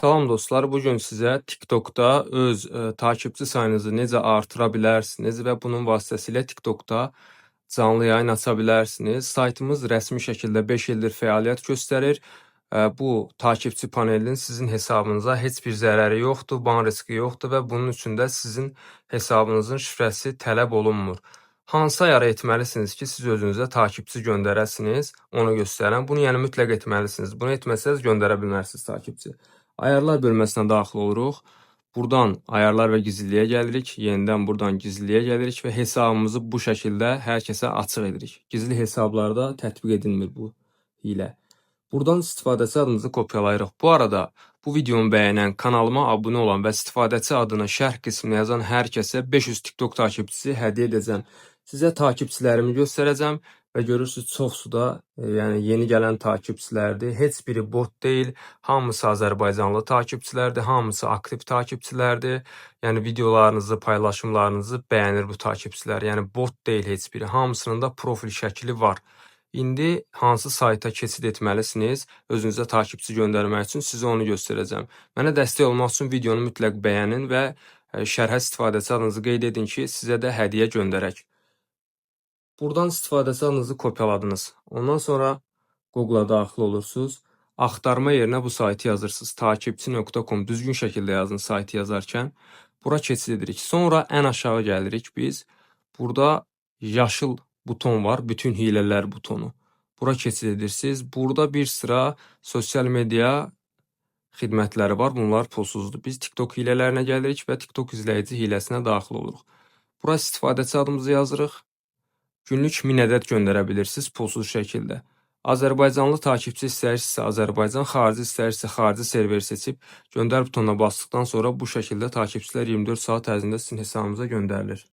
Salam dostlar, bu gün sizə TikTokda öz takipçi sayınızı necə artıra bilərsiniz və bunun vasitəsilə TikTokda canlı yayın aça bilərsiniz. Saytımız rəsmi şəkildə 5 ildir fəaliyyət göstərir. Bu takipçi panelinin sizin hesabınıza heç bir zərəri yoxdur, ban riski yoxdur və bunun üçün də sizin hesabınızın şifrəsi tələb olunmur. Hansı ayarı etməlisiniz ki, siz özünüzə takipçi göndərəsiniz, onu göstərən. Bunu yəni mütləq etməlisiniz. Bunu etməsəniz göndərə bilməzsiniz takipçi. Ayarlar bölməsinə daxil oluruq. Buradan ayarlar və gizliliyə gəlirik. Yenidən buradan gizliliyə gəlirik və hesabımızı bu şəkildə hər kəsə açıq edirik. Gizli hesablarda tətbiq edilmir bu hiylə. Buradan istifadəçi adınızı kopyalayırıq. Bu arada bu videomu bəyənən, kanalıma abunə olan və istifadəçi adını şərh qisminə yazan hər kəsə 500 TikTok takipçisi hədiyyə edəcəm. Sizə takipçilərimi göstərəcəm və görürsüz çoxsu da yəni yeni gələn takipçilərdir. Heç biri bot deyil. Hamısı Azərbaycanlı takipçilərdir, hamısı aktiv takipçilərdir. Yəni videolarınızı, paylaşımlarınızı bəyənir bu takipçilər. Yəni bot deyil heç biri. Hamısının da profil şəkli var. İndi hansı sayta keçid etməlisiniz özünüzə takipçi göndərmək üçün sizə onu göstərəcəm. Mənə dəstək olmaq üçün videonu mütləq bəyənin və şərhə istifadəçi adınızı qeyd edin ki, sizə də hədiyyə göndərək. Buradan istifadəçi adınızı kopyaladınız. Ondan sonra Google-a daxil olursunuz. Axtarma yerinə bu saytı yazırsınız. Takipçi.com düzgün şəkildə yazın saytı yazarkən. Bura keçid edirik. Sonra ən aşağı gəlirik biz. Burada yaşıl buton var. Bütün hilələr butonu. Bura keçid edirsiniz. Burada bir sıra sosial media xidmətləri var. Bunlar pulsuzdur. Biz TikTok hilələrinə gəlirik və TikTok izləyici hiləsinə daxil oluruq. Bura istifadəçi adımızı yazırıq. Günlük 1000 ədəd göndərə bilirsiniz pulsuz şəkildə. Azərbaycanlı takipçi istəyirsinizsə Azərbaycan, xarici istəyirsinizsə xarici server seçib göndər butonuna basdıqdan sonra bu şəkildə takipçilər 24 saat ərzində sizin hesabınıza göndərilir.